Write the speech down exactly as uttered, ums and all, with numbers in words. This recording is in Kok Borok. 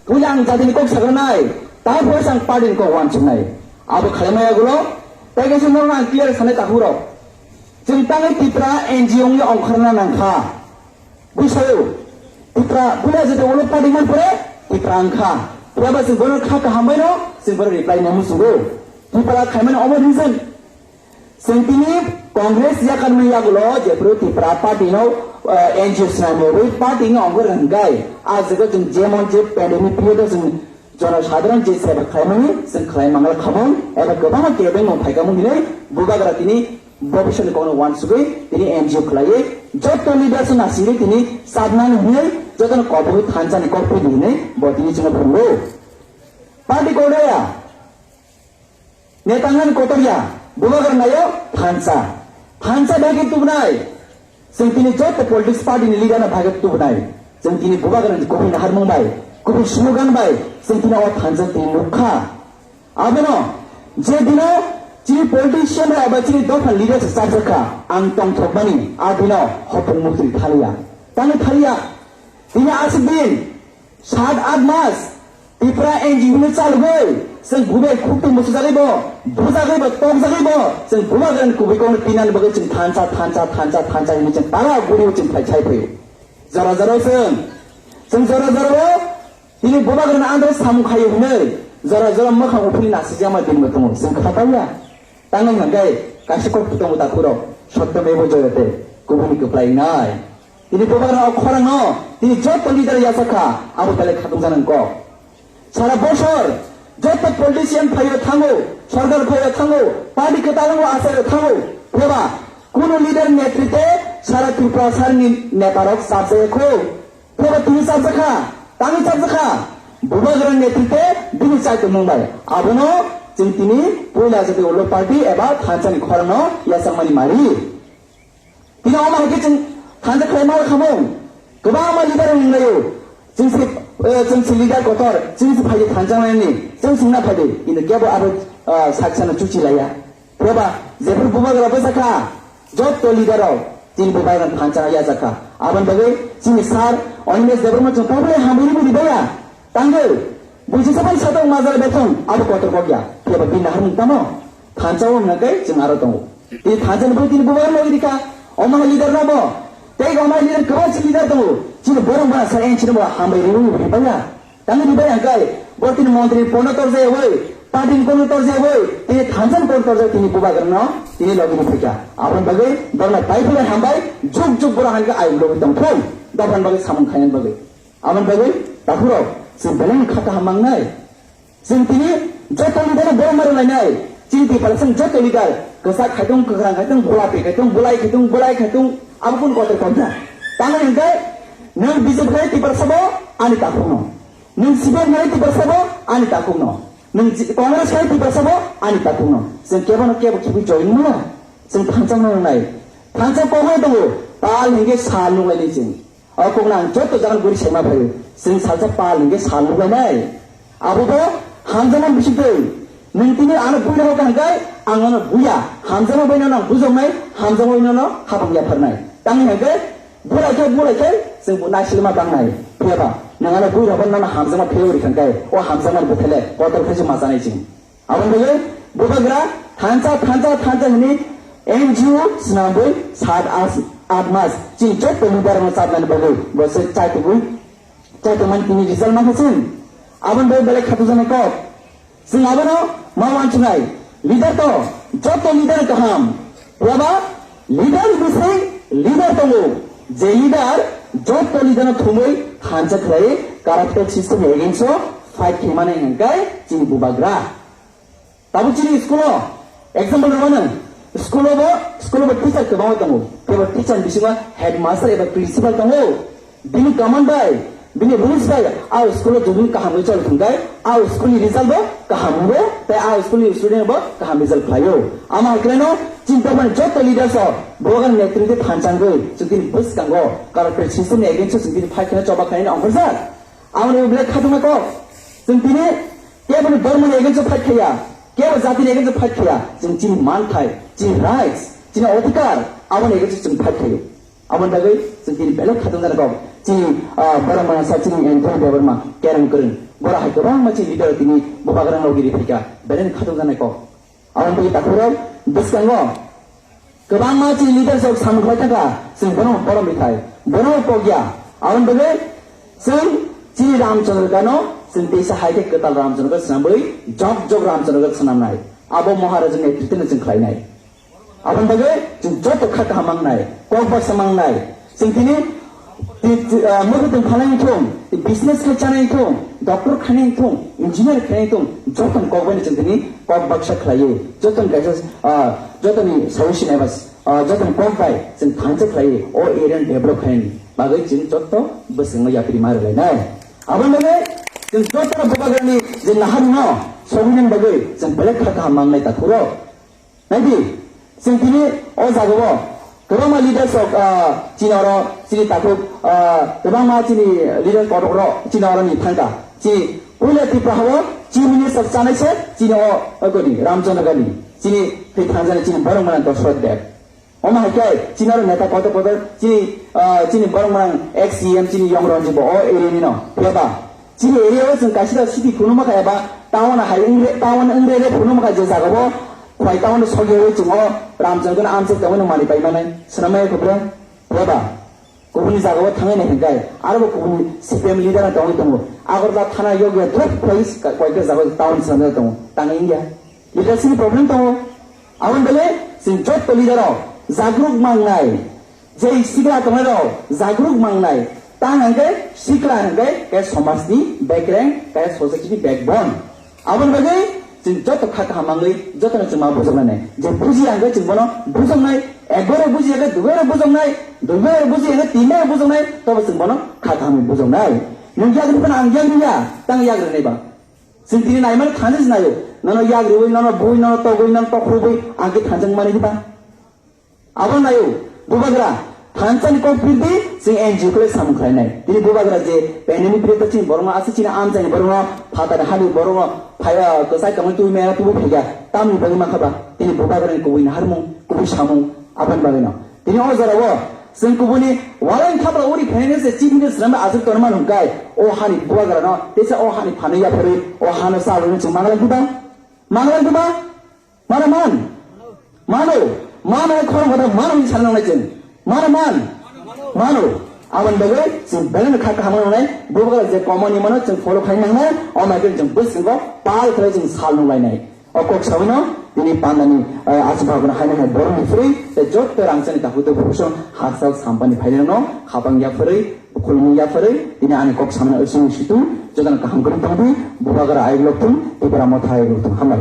Puila ang jatini kok sagranai, taphor ang party ni kok wansuknai. Abo khlaimaya gulo, tei kaisa norok ang clear sanai takhurok. Chwng tangwi Tipra N G O wngwi ongkharna nangkha. Bujisayo, Tipra puila jete ulo party man pore, Tipra wngkha. Phiya ba chwng bono kha kaham baino, chwng bono reply nangwi chwngno. Tipra khaimani omo reason. Chwng tini Congress yakarmani yagulo jephru Tipra party no, eh, N G O swnamwi party no ongkhor hwnkhai. A jaga chwng jemon je pandemic period o chwng jonosadharon je seba khlaimani chwng khlai mangla khamung eba kwbangma kebengno phaikhamung hinwi bubagra tini bobisoni kokno wansugwi tini N G O khlaiwi joto leaders no nasingwi tini sabnani hinwi jotono kobogwi thansani kok philwi hinwi bo tini chwngno phungo. Party kodaya. Netangan kotorya, bubagra nayo thansa. Thansa bhage tubnai. Chwng tini joto politics party ni leader na bhage tubnai. Chwng tini bubagra ni kubui naharmung bai, kubui slogan bai, chwng tini o thansa tini nukha. Abono, je dino chini politician bai aba chini dopha leader se chapjakha, ang tongthokmani, a dino hopung mukti thaliya. Tani thaliya. Tini aswk din, sat aath mas, Tipra N G O hwnwi chalogwi, chwng bubai khuktung bwsajagwi bo, bujagwi bo, tokjagwi bo, chwng bubagrani kubui kokno pinani bagwi chwng thansa, thansa, thansa, thansa hwnwi chwng tara guriwi chwng phai chai phaio. Jora jora chwng, chwng jora jora o, tini bubagrani andro samung khaio hwnwi, jora jora mwkhang uphini nasijakma dinbo tongo, chwng khatauya. Tangwi hwnkhai kaisa kok tongo takhurok, sotto mevo joyate, kubuni kwplai wngnai. Tini bubagra o khorang no, tini joto leader yachak kha, abo belai khatung janang kok. Sara bosor, joto politician phaio thango, sorkar phaio thango, party kwtal o achaio thango, pheba, kuno leader netrite sara Tripura sar ni neta rok chapjaya kho, pheba tini chapjakha, tangwi chapjakha, bubagra netrite bini chaitung mung bai, abono chwng tini puila jati ulo party eba thansa ni khorang no yachakmani mari. Tini omo hai khe chwng thansa khlai ma khamung. Kwbangma leader wng laio. Chwng se, eh, chwng se leader kotor, chwng se phaidi thansa nani, chwng singna phaidi. Ini kebo abo, ah, saksana chuchi laya. Pheba, jephru bubagra bwsa kha, joto leader rok, chini bubagra thansa ya jakha. Aboni bagwi chini sir Animesh Debbarma chwng poblai hambai rwdi baya. Tangwi, buji sapan satok majra beton, abo kotor kokya. Phiya ba bini naharmung tamo? Thansa o hwnka khe chwng aro tongo. Tini thansa ni bwrwi tini bubagra logi rikha. Omo hai leader no bo. Tei omo hai leader kwbang si leader tongo. Chini borok bana sa en chini bo hambai rwi rwi baya. Tangwi rwi baya hwnka khe, bo tini montri ni pono torjaya oi, party ni pono torjaya oi, tini thansa ni pono torjaya tini bubagra no, tini logi rwi phikha. Aboni bagwi borok no pai philai hambai, juk juk borok hwnka khe ayuk logi tongthung. Dophani bagwi samung khainani bagwi. Aboni bagwi takhurok chwng belai no kha kaham mangnai. Chwng tini joto leader no borok mari lainai. Chini Tiprasa ni joto leader kwchak khaitung, kwkhrang khaitung, bulapi khaitung, bulai khaitung, bulai khaitung, abo kunu kotor kokya. Tamo hwnkhe nwng B J P khai Tiprasa bo ani takhukno. Nwng C P M khai Tiprasa bo ani takhukno. Nwng J-, Congress khai Tiprasa bo ani takhukno. Chwng kebo no kebo khibi join mano. Chwng thansa no nai. Thansa kokno tongo. Tal hwnkhe sal nuklainai chwng. O kokno ang joto jaga guri saima phaio. Chwng salsa pal hwnkhe sal nuklainai. Abo bo hamjakma bising twi. Nwng tini ano buino hokha hwnkhe ang nono buya. Hamjakma bai nono ang bujoknai, hamjakma bai nono hapang yapharnai. Tamni hwnkhe bulai khe, bulai khe chwng bo naisilma tangnai. Phiyaba nwng ano buino bo nono hamjakma phiyaba rikha hwnkhe o hamjakma ni bwthai le kotor khe se ma chanai chwng. Aboni bagwi bubagra thansa, thansa, thansa hwnwi N G O swnamwi sat, aath, aath mas chini joto leader no chabnani bagwi bo se chaitugwi, chaitugmani tini result mankha chwng. Aboni bagwi belai khatungjaknai kok. Chwng abono ma wansuknai. Leader to, joto leader kaham. Phiya ba leader bising leader tongo. Je leader joto leader no thumwi thansa khlai corrupted system against o fight khaimani hwnkhe chini bubagra. Tabuk chini school o example rwmano, school o bo, school o bo teacher kwbangma tongo, tei bo teacher ni bisingo headmaster eba principal tongo. Bini command bai, bini rules bai, a school o jodi kaham result thwngkhe, a school ni result bo kaham wngo, tei a school ni student bo kaham result khlaio. Ama hai khwlaino chini dophani joto leaders o bogan netrite thansa wngwi chwng tini bwskango corrupted system ni against o chwng tini fight khaina choba khaina ongkhorjak. Aboni belai khatungma kok. Chwng tini keboni dhormoni against o fight khaiya, kebo jatini against o fight khaiya. Chwng chini manthai, chini rights, chini odhikar, aboni against o chwng fight khaio. Aboni bagwi chwng tini belai khatung jani kok. Chini, ah, borok mwnasa chini Anthony Debbarma, Kereng Kwrwng. Borok hai kwbangma chini leader tini bubagra logi ri phaikha. Belai khatung jani kok. Aboni bagwi takhurok bwskango kwbangma chini leader rok samung khlai thangkha. Chwng bono borom ri thai. Bono kok ya. Aboni bagwi chwng chini Ramchandra gano chwng teisa hai khe kwtal Ramchandra gano swnamwi jok jok Ramchandra gano swnamnai. Abo Maharaj ni netrito no chwng khlainai. Aboni bagwi chwng joto kha kaham mangnai, kok baksa mangnai. Chwng tini, ti-, ti-, ah, mwkhwtwng phalai wngthung, business khai chanai wngthung, doctor khainai wngthung, engineer khainai wngthung, joto ni kok bai chwng tini kok baksa khlaiwi, joto ni kaisa, ah, joto ni solution eba, ah, joto ni kok bai chwng thansa khlaiwi, o area ni develop khainani bagwi chwng joto bwskango yapri ma rwlainai. Aboni bagwi chwng joto bubagrani je naharno sogwinani bagwi chwng belai kha kaham mangnai takhurok. Naidi, chwng tini o jagao kwbangma leaders rok, ah, chini oro, chini takhuk, ah, kwbangma chini leader kotor rok chini oro ni thangkha. Chini puila Tripura hao Chief Minister chanai se chini o, o godi, Ramchandra Gandhi. Chini thwi thangjani chini borok mwnang Dashrath Deb. Omo hai khe chini oro neta kotor kotor chini, ah, chini borok mwnang ex C M chini Yong Ranjit bo o area ni no. Phiya ba? Chini area o chwng kaisa city phunukma kha eba town hai wngre, town wngre re phunukma kha je jaga o khwlai town o sogwi chwng o Ramchandra no amchai tongwi no manwi pai manai. Swnamya kho bre? Phiya ba? Kubuni jaga o thangnai nai hwnkhe aro bo kubuni C P M leader no tongwi tongo. Agartala thana yogya thok khwlai kaisa jaga o town swnamjak tongo. Tangwi wngya. Leadership ni problem tongo. Aboni belai chwng jotto leader rok jagruk mangnai. Je sikla tongnai rok jagruk mangnai. Tang hwnkhe sikla hwnkhe ke somaj ni bekreng, ke society ni backbone. Aboni bagwi chwng joto kha kaham mangwi jotono chwng ma bujoknai. Je bujiya hwnkhe chwng bono bujoknai. Ekbaro bujiya khe duibaro bujoknai. Duibaro bujiya khe tinbaro bujoknai. Tobo chwng bono kha kaham bujoknai. Nwng yagrwi phano ang yagrwi ya, tang yagrwi nai ba. Chwng tini naimani thani se naio. Nono yagriwi, nono bui, nono togwi, nono tokhorwi, ang khe thansa wngmani diba? Abo naio, bubagra, thansa ni kok pirdi, chwng N G O khe samung khlainai. Tini bubagra je pandemic period o chini borokno aswk chini amchaini borokno, phatani hani borokno, phaiya, kwchai kamani twi maya tubu phaiya, tamni bagwi mankha ba, tini bubagrani kubui naharmung, kubui samung, aboni bagwino. Tini o jorao chwng kubuni walai thapra uri phainai se chibini swnamwi aswk tonma hwnkai o hani bubagrano teisa o hani phanwi yapharwi o hano chalwi chwng manglai diba? Manglai diba? Mano man? Mano. Mano khorang kata mano ni sana nai chwng. Mano man? Mano. Aboni bagwi chwng belai kha kaham nai bubagra je komoni mano chwng follow khai nangnai o mai chwng bwskango pal khlai chwng sal nung lainai. O kok sawino tini pandani, eh, aswk bagwino haino hai borokni phwrwi tei jotto rangchakni takhuk tei bukhuk song hakchal sampani phainai rokno khapang yaphwrwi, khulumung yaphwrwi tini ani kok samani usung situ jotoni kaham kwrwng tongdi, bubagra ayuk lokthung, Tipra motha ayuk lokthung. Hambai.